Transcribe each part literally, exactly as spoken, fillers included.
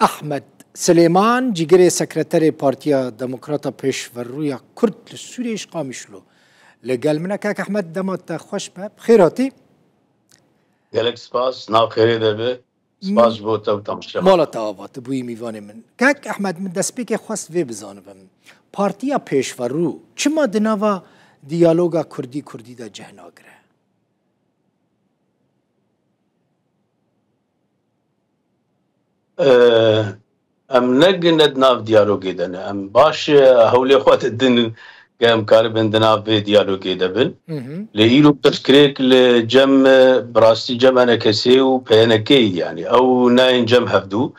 Ehmed Silêman, cîgirê sekreterê Partiya Demokrata Pêşverûya Kurd li Sûriyê ji Qamişlo. Li gel min e kak Ehmed, dema te xweş be. Bi xêr hatî. Gelek spas, nav xêrê de be. Spas ji bo te û temaşevan. Mala te ava, tu bûyî mîvanê min. Kak Ehmed, min destpêkê xwest vê bizanibim. Partiya Pêşverû çima di nava diyaloga Kurdî-Kurdî de cih nagire? Ee, em ne gine di nav diyalogê de ne. Em baş, e, hewlê xwe didin, ke em karibin di nav vê diyalogê de bin. Hı hı. Lê îro pirsgirêk li cem, e, bi rastî cem E N K S û P Y N K, yanî ew nayên cem hevdû.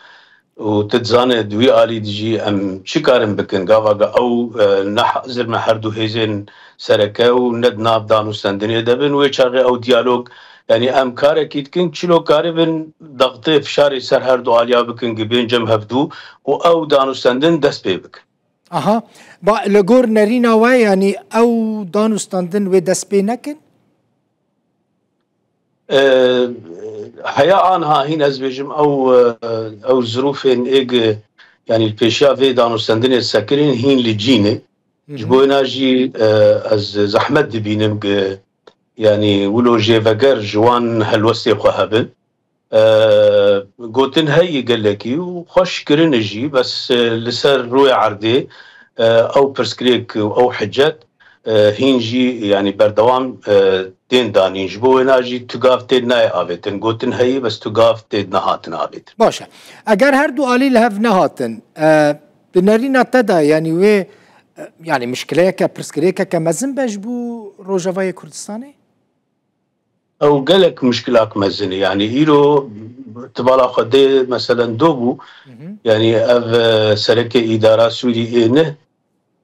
Û tu dizane di wî alî de jî em çi karin bikin? Gava ge ew, e, ne hazir ne her du hêzên sereke û ne di nav danûstendinê de bin. Wê çaxê ew diyalog, yanî em karekî dikin, çilo karibin dextê fişarê ser her du aliya bikin, gibên cem hevdû û ew danûstendin dest pê bikin. Aha. Ba, li gor nerîna we, yanî ew danûstendin wê dest pê nekin? E, heya anha hîn ez bêjim ew, e, ew zirûfên êg, yanî li pêşiya vê danûstendinê sekinên hîn li cî ne. Hı hı. Ji bo wêna jî, e, ez zehmet dibînim ki, yanî wilo jêveger ji wan helwestê xwe hebin. E, gotin heye gelekî û xweş kirine jî, bes, e, li ser rûyê erdê, e, ew pirsgirêk û ew hicet, e, hîn jî, yanî berdewam, e, tên danîn. Ji bo wêna jî tu gav tê nayê avêtin. Gotin heye, bes tu gav tê nehatin avêtin. Baş e. Eger her du alî li hev nehatin, e, di nerîna te de, yanî wê, e, yanî mişkileyeke, pirsgirêkeke mezin be ji bo Rojavayê Kurdistanê? Ew gelek mişkilak mezin e. Yanî îro tu bala xwe dê, meselen, do bû. Hı hı. Yanî ev, e, serekê îdara Sûrî ê ne,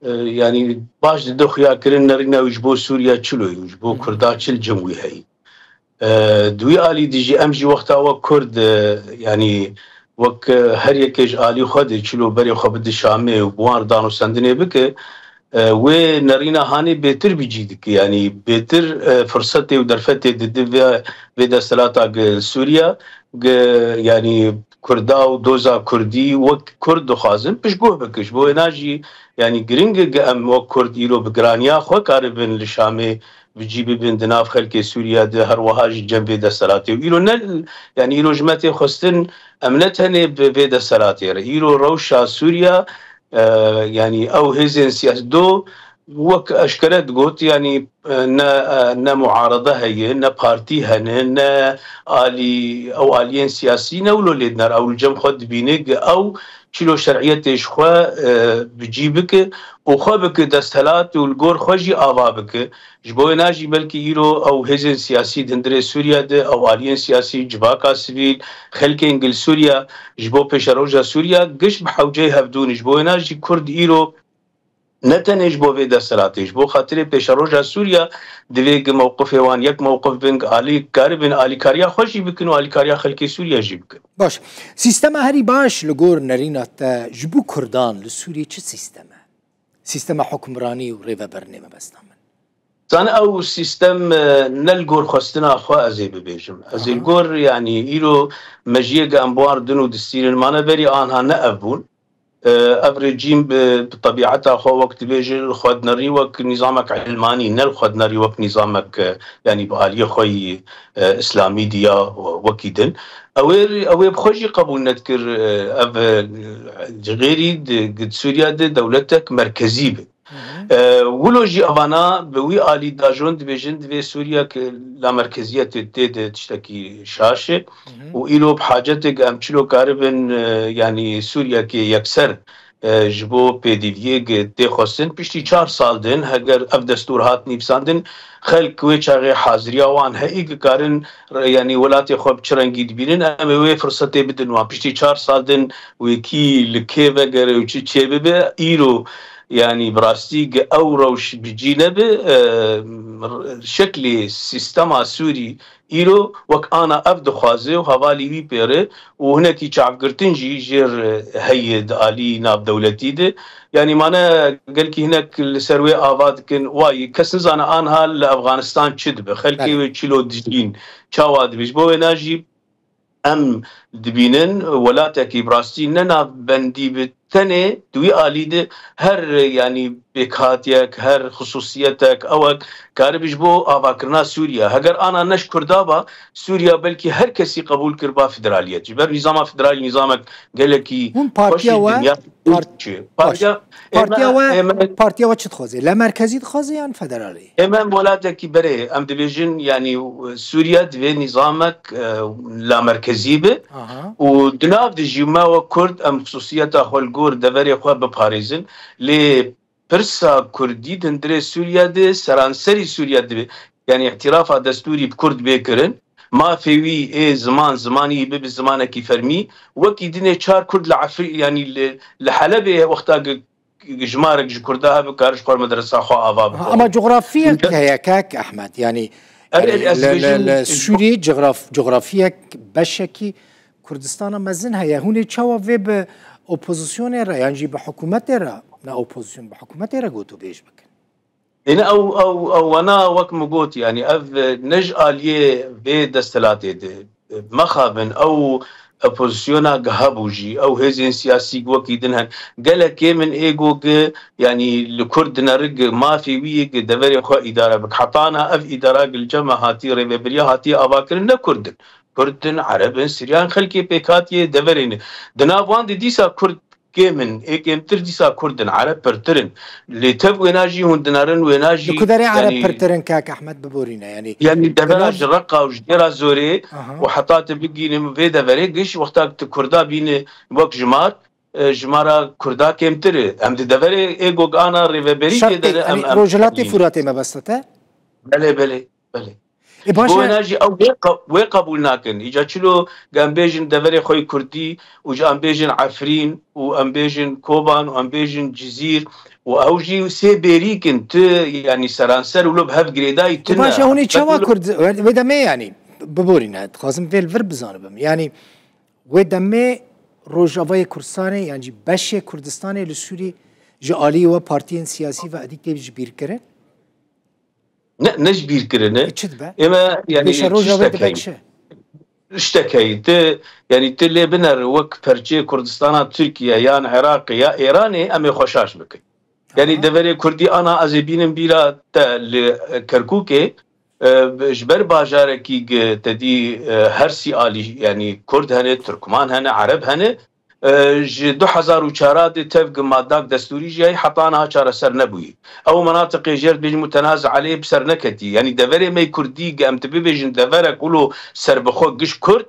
e, yanî baş dide xuya kirin nerîna wî ji bo Sûriya çilo ye, ji bo Hı hı. Kurda çil cem wî heyî. E, di wî alî de jî em jî wexta wek Kurd, e, yanî wek, e, her yekê ji alî xwe de çilo berê xwe bide Şamê û bi wan re danûstendinê bike, e, wê nerîna hanê bêtir bi cî dike. Yanî bêtir, e, firsetê û derfetê dide vê, vê desthilata gi Sûriya, gi, yanî Kurda û doza Kurdî wek Kurd dixwazin piştguh bike. Ji bo wêna jî, yanî giring e gi em wek Kurd îro bi giraniya xwe karibin li Şamê bi cî bibin di nav xelkê Sûriya de, her wiha jî cem vê desthilatê. Û îro ne, yanî îro ji me tê xwestin em ne tenê bi vê desthilatê re. Îro rewşa Sûriya, e, yanî ew hêzên siyasî do wek eşkere digot, yanî, e, ne, e, ne muarede heye, ne partî hene, ne alî, ew aliyên siyasî ne wilo lê diner. Ew li cem xwe dibîne, gi ew çilo şer'iyetê ji xwe, e, bi cî bike û xwe bike desthilat û li gor xwe jî ava bike. Ji bo wêna jî belkî îro ew hêzên siyasî di hundirê Sûriya de, ew aliyên siyasî, civaka sivîl, xelkên gil Sûriya, ji bo pêşeroja Sûriya, giş bi hewceyê hevdû ne. Ji bo wêna jî Kurd îro ne tenê ji bo vê desthilatê, ji bo xatirê pêşeroja Sûriya divê gi mewqifê wan yek mewqif bin, gi alî karibin alîkariya xwe jî bikin û alîkariya xelkê Sûriya jî bikin. Baş. Sîstema herî baş li gor nerîna te ji bo Kurdan li Sûriyê çi sîstem e? Sîstema hukmranî û rêvebirinê mebesta min. Zane ew sîstem, e, ne li gor xwestina xwe ez ê bibêjim. Ez ê Aha. li gor, yanî îro mejiyê ge em bi wan re din û distînin, mane berî anha ne ev bûn. E, ev rejîm bi, bi tebîeta xwe wek dibêjin, xwe dinerî wek nîzamek ilmanî, ne li xwe dinerî wek nîzamek, e, yanî bi aliyê xwe yî, e, îslamî diya wekî din. Ew ê, ew ê bi xwe jî qebûl nedikir, e, ev, e, ji xêrî di, di Sûriya de dewletek merkezî be. Hı hı. E, wilo jî evana bi wî alî dajon dibêjin, divê Sûriya ki lamerkeziyetê tê de tiştekî şaş e. Hı hı. Û îro bi hacetê em çilo karibin, e, yanî Sûriyekê yekser, e, ji bo pêdiviyê gi tê xwestin. Piştî çar sal din, heger ev destûr hat nivîsandin, xelk wê çaxê haziriya wan heyî gi karin, re-, yanî welatê xwe bi çi rengî dibînin, em ê wê firsetê bidin wan. Piştî çar sal din wê kî li kê vegere û çi çê bibe, îro, yanî bi rastî gi ew rewş bi cî nebe, e, şeklê sîstema Sûrî îro wek ana ev dixwaze û hevalî wî pêre û hinekî çavgirtin jî jêr heye di alî navdewletî de. Yanî mane gelkî hinek li ser wê ava dikin, wayî kes nizane anha li Efxanistan çi dibe, xelkê Belê. wê çilo dijîn, çawa dibe. Ji bo wêna jî em dibînin welatekî bi rastî ne navbendî bi tenê di wî alî de her, yanî pêkhatiyek, her xisûsiyetek, ewek karibe ji bo avakirina Sûriye. Heger ana ne ji Kurda ba, Sûriye belkî her kesî qebûl kiriba federaliyet. Ji ber nîzama federalî nîzamek gelekî Hûn xweş partiya ê we, dinya part-, çi. baş. Partiya, Partiya ême, we, ême partiya we çi dixwaze? La merkezî dixwaze yan federalî? Ême welatekî berê, em dibêjin, yanî, Sûriye divê nîzamek, e, lamerkezî be Aha. û di nav de jî me wek Kurd em xisûsiyeta xwe li gor deverê xwe biparêzin. Lê pirsa Kurdî di hundirê Sûriye de, seranserî Sûriye de, yanî îtîrafa destûrî bi Kurd bê kirin. Mafê wî ê ziman, zimanî bibe zimanekî fermî. Wekî dinê çar Kurd li Efrî-, yanî li, li Helebê wexta gi-, jimarek ji Kurda hebe kare ji xwe medresa xwe ava bike. Ama cografiyek Çünkü heye kak Ehmed, yanî, Erê, yanî ez li, li, bêjim, li Sûriyê cograf-, cografiyek beşekî Kurdistana mezin heye. Hûn ê çawa vê bi opozisyonê re yan jî bi hikûmetê re, ne opozisyon, bi hikûmetê re gotûbêj bikin? Êne ew, ew, ew wana wek min got, yanî ev ne ji aliyê vê desthilatê de. Mexabin, ew opozisyona gi hebû jî, ew hêzên siyasî gi wekî din hen. Gelek ê min ê go gi, yanî li Kurd dineri gi mafê wî yê gi deverê xwe îdare bik. Heta na ev îdara gi li cem me hatî, rêvebiriya hatiye avakirin ne Kurd in. Kurd in, Ereb in, Siryan xelkê pêk hatiye deverê ne. Di nav wan de dîsa Kurd kêm in, ê kêmtir dîsa Kurd in, Ereb pirtir in. Lê tev wêna jî hûn dinerin, wêna jî, Li ku derê Ereb yanî pirtir in kak Ehmed biborîne, yanî Yanî devera Kurdan ji Reqa û ji Dêra Zorê Aha. û heta tu bigînim vê deverê giş wexta tu Kurda bîne wek jimar, e, jimara Kurda kêmtir e. Em di deverê ê gog ana rêveberî Şertê, tê de ne, em, yanî em Rojhilatê bîne. Furatê mebesta te? Belê, belê, belê. E, Ji baş bo e. wêna jî ew wê qe-, wê qebûl nakin. Îca çilo ge em bêjin deverê xwe yê Kurdî û ji em bêjin Efrîn û em bêjin Koban û em bêjin Cizîr û ew jî sê bêrîk in, tu, yanî seranser wilo bi hev girêdayî E, tune. baş e, hûn ê çawa Kurd, wê demê yanî, biborîne, dixwazim vê li vir bizanibim. Yanî, wê demê Rojavayê Kurdistanê, yan jî beşê Kurdistanê li Sûrî ji aliyê we partiyên siyasî ve edî tê ji bîr kirin? Ne, ne ji bîr kirine. E, çi dibe? Ême, yanî, Pêşe roja wê dibe tiştek heye. çi? Tiştek heye. Ti, yanî, ti lê biner wek perçeyê Kurdistana Tirkiye yan Iraqê ya Êranê em ê xwe şaş bikin. Yanî, Aha. deverê Kurdî ana ez ê bînim bîra te li, e, Kerkûkê, e, ji ber bajarekî gi te dî, e, her sî alî, yanî, Kurd hene, Tirkman hene, Ereb hene, e, ji du hezar û çar de tev gi madak destûrî jî heta niha çareser nebûyî. Ew menatiqê jêr dibêjin mutenazi aleyê bi ser neketî. Yanî deverê me yê Kurdî, ge em tu bibêjin deverek wilo serbixwe giş Kurd,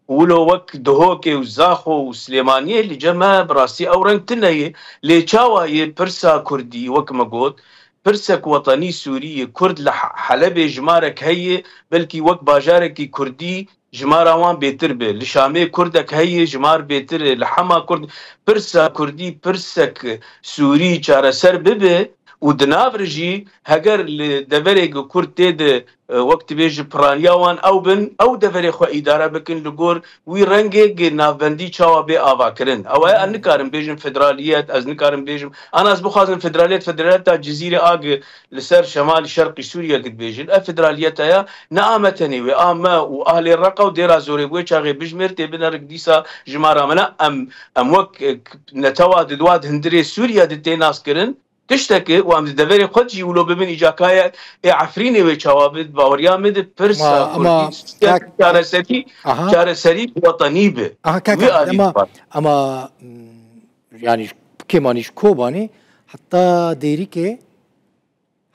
wilo wek Duhokê û Zaxo û Silêmaniyê li cem me bi rastî ew reng tune ye. Lê çawa ye pirsa Kurdî, wek me got, pirsek wetenî Sûrî ye, Kurd li He-, Helebê jimarek heye, belkî wek bajarekî Kurdî jimara wan bêtir be. Li Şamê Kurdek heye, jimar bêtir e. Li Hema Kurd, pirsa Kurdî pirsek Sûrî çareser bibe û di nav re jî heger li deverê gi Kurd tê de, e, wek tu bêjî piraniya wan ew bin, ew deverê xwe îdare bikin li gor wî rengê gi navbendî çawa bê avakirin. Ew e, ez nikarim bêjim federaliyet, ez nikarim bêjim, ana ez bixwazim federaliyet, federaliyeta Cizîrê a gi li ser şemalî şerqî Sûriye gi dibêjin. Ev federaliyeta ya ne a me tenê wê, a me û ahlê Reqa û Dêra Zorê bi wê çaxê bijmêr tê binerik dîsa jimara me ne. Em, em wek, e, netewa di dua di hundirê Sûriye di tê nas kirin. Tişteke û em di deverê xwe de jî wilo bibin îca kaye ê Efrînê wê çawa bit, baweriya min di pirsa Ma, Kurdî ama, siyasî kak-, çareserî, aha. çareserî wetenî bi. Aha, kak, Wî alî ama, dixwazim. ama, mm, yanî kêmanî ji Kobanê heta Dêrikê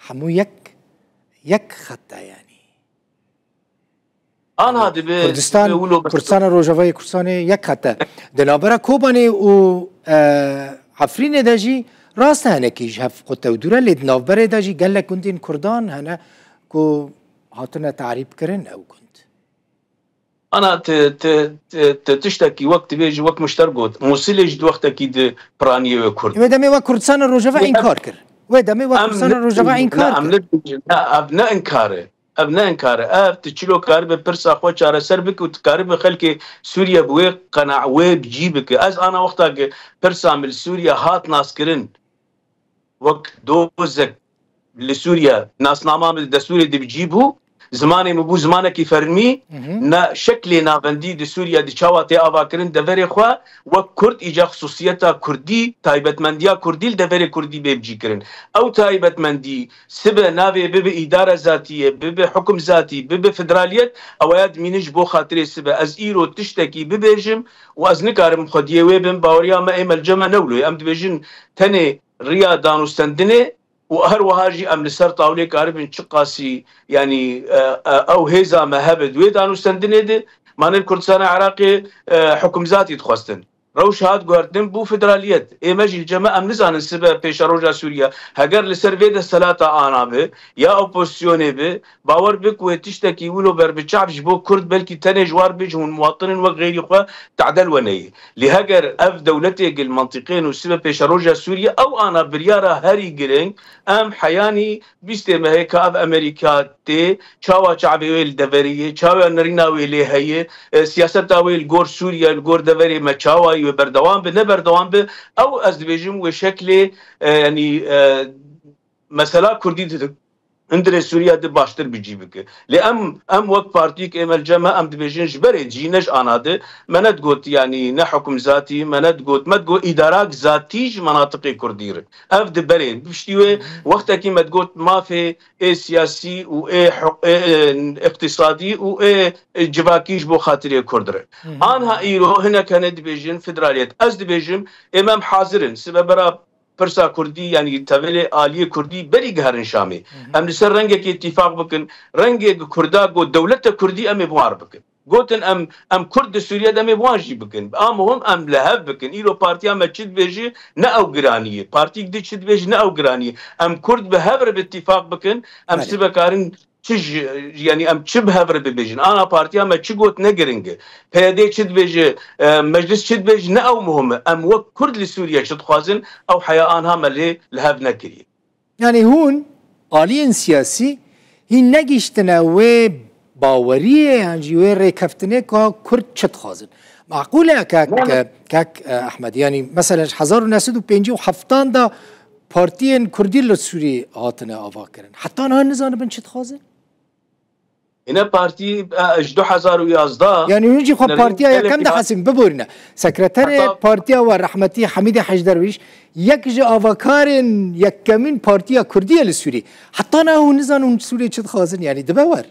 hemû yek, yek xet e yanî. Ana dibe, Kurdistan, dibe wilo Kurdistana Rojavayê Kurdistanê yek xet e. Di navbera Kobanê û, e, Efrînê de jî rast e hinekî ji hev qut e û dûr e, lê di navberê de jî gelek gundên Kurdan hene ku hatine tarîb kirin ew gund. Ana ti, ti, ti, ti tiştekî wek dibêjî, wek min ji te got, Mûsilê jî di wextekî di piraniyê wê Kurd. Wê demê wek Kurdistana Rojava Wê înkar kir. Wê demê wek em Kurdistana ne Rojava înkar ne, em kir. Ne, ne, ev ne inkar e. Ev ne inkar e. Ev tu çilo karibe pirsa xwe çareser bike û tu karibe xelkê Sûriye bi wê qena-, wê bi cî bike. Ez ana wexta ki pirsa min li Sûriye hat naskirin, wek dozek li Sûriye nasnama min di destûrê de bi cî bû, Zimanê min bû zimanekî fermî, Hı hı. ne şeklê navendî di Sûriye di çawa tê avakirin deverê xwe, wek Kurd îca xisûsiyeta Kurdî, taybetmendiya Kurdî li deverê Kurdî bê bicîkirin. Ew taybetmendî sibe navê bibe îdare zatiyê, bibe hukum zatî, bibe federaliyet, ewaya dimîne ji bo xatirê sibe. Ez îro tiştekî bibêjim û ez nikarim xwediyê wê bim, baweriya me ê melceme ne wilo ye. Em dibêjin tenê riya danûstendinê û her wiha jî em li ser tawlê karibin çiqasî, yanî, e, e, ew hêza me hebe di wê danûstendinê de, ma ne li Kurdistana Iraqê, e, hukumzatî dixwestin. Rewş hat guhertin bû federaliyet. Ê me jî li cem me em nizanin sibe pêşeroja Sûriye heger li ser vê desthilata ana bi ya opozisyonê bi, bawer bi ku wê tiştekî wilo ber bi çav ji bo Kurd belkî tenê ji war bi ji hûn muwatinin wek xeyrî xwe tadel weneyî. Lê heger ev dewletê gil mentiqê nûsibe pêşeroja Sûriye, ew ana biryara herî giring, em heyanî bîstê mehê ka ev Amerîka tê, çawa çavê wê li deverê ye, çawa nerîna wê lê heye, e, siyaseta wê li gor Sûriye, li gor deverê me çawa ye, wê berdewam bi, ne berdewam bi, ew ez dibêjim wê şeklê, e, yanî, e, mesela Kurdî di-, hundirê Sûriye di baştir bi cî bike. Lê em, em wek partiyek ê me li cem me em dibêjin ji berê jî ne ji ana di, me ne digot, yanî ne hukum zatî, me ne digot, me digot îdarak zatî ji menatiqê Kurdî re. Ev di berê. Piştî wê wextekî me digot mafê ê siyasî û ê huk-, ê, ê, iqtisadî û ê, ê civakî ji bo xatirê Kurd re. Hı hı. Anha îro hinek hene dibêjin federaliyet. Ez dibêjim ê me em hazir in. Sibe bera pirsa Kurdî, yanî tevelê aliyê Kurdî berî giherin Şamê. Hı hı. Em li ser rengekê îtîfaq bikin. Rengê Kurda got dewlete Kurdî em ê bi wan re bikin. Gotin em, em Kurd di Sûriye de em ê bi wan jî bikin. A muhim em li hev bikin. Îro partiya me çi dibêjî ne ew giranî ye. Partîk di çi dibêjî ne ew giranî ye. Em Kurd bi hev re bi îtîfaq bikin. Em Belê. sibe karin çi ji, yanî em çi bi hev re bibêjin. Ana partiya me çi got ne giring e. P Y D çi dibêje, e, meclis çi dibêje ne ew muhim e. Em wek Kurd li Sûriye çi dixwazin, ew heya anha me lê li hev nekiriye. Yanî hûn aliyên siyasî hîn negihîştine wê baweriyê yan jî wê rêkeftinê ka Kurd çi dixwazin. Maqûl e kak, Ne, ne. kak, e, Ehmed, yanî mesela ji hezar û neh sed û pêncî û heftan da partiyên Kurdî li Sûrî hatine avakirin. Heta niha nizanibin çi dixwazin? Hine partî, e, ji du hezar û yazdeh Yanî hûn jî xwe hine partiya gelekî yekem de hat- hesîn biborîne. Sekreterê Heta partiya we rehmetî Hemîdê Hec Derwîş yek ji avakarên yekemîn partiya Kurdî ye li Sûrî. Heta niha hûn nizanin hûn Sûriyê çi dixwazin, yanî dibe wer.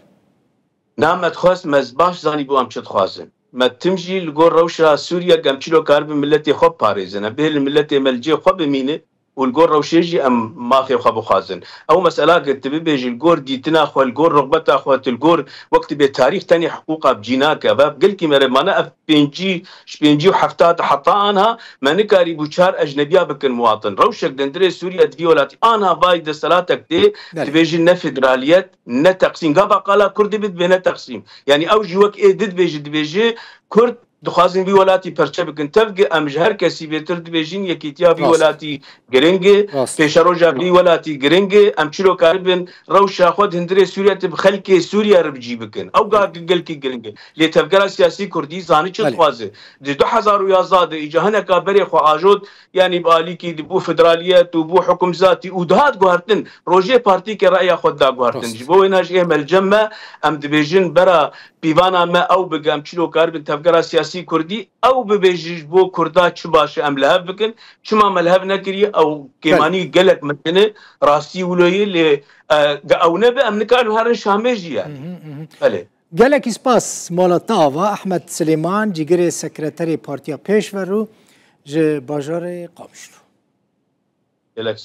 Na me dixwest, me baş zanîbû em çi dixwazin. Me tim jî li gor rewşa Sûriye em çilo karibin miletê xwe biparêzin. Em bihêlin miletê me li cihê xwe bimîne û li gor rewşê jî em mafê xwe bixwazin. Ew mesela ku tu bibêjî li gor dîtina xwe, li gor rixbeta xwe, tu li gor wek tu bê tarîx tenê hiqûqa bi cî nake. Ve gelkî mere mane ev pêncî, ji pêncî û hefta heta anha me nikarîbû çar ecnebiya bikin muwatin. Rewşek di hundirê Sûriye di vî welatî anha vay desthilatek tê, Belê. dibêjin ne federaliyet, ne teqsîm. Gava qala Kurdî bidibê ne teqsîm. Yanî ew jî wek ê di dibêjî, dibêjî Kurd dixwazin vî welatî perçe bikin. Tevgi em ji her kesî bêtir dibêjin yekîtiya vî Rast. welatî giring e, Rast. pêşeroja vî welatî giring e. Em çilo karibin rewşa xwe di hundirê Sûriye de bi xelkê Sûriye re bi cî bikin. Ew gah gelkî giring e. Lê tevgera siyasî Kurdî zanî çi Belê. dixwaze. Di du hezar û yazdeh de îca hineka berê xwe ajot, yanî bi alîkî di bû federaliyet û bû hukumzatî û dihat guhertin. Rojê partîkê reya xwe da guhertin. Rast. Ji bo wêna jî ê me li cem me, em dibêjin bera pîvana me ew bige, em çilo karibin tevgera siyasî Kurdî, ew bibêjî ji bo Kurda çi baş e em li hev bikin. Çima me li hev nekiriye? Ew kêmanî Belê. gelek mezin e, rastî wilo ye, lê, e, ge ew nebe em nikarin herin Şamê jî ye. Hı hı, hı hı. Belê. Gelekî spas mala te ava Ehmed Silêman, cîgirê sekreterê Partiya Pêşverû ji bajarê Qamişlo. Gelek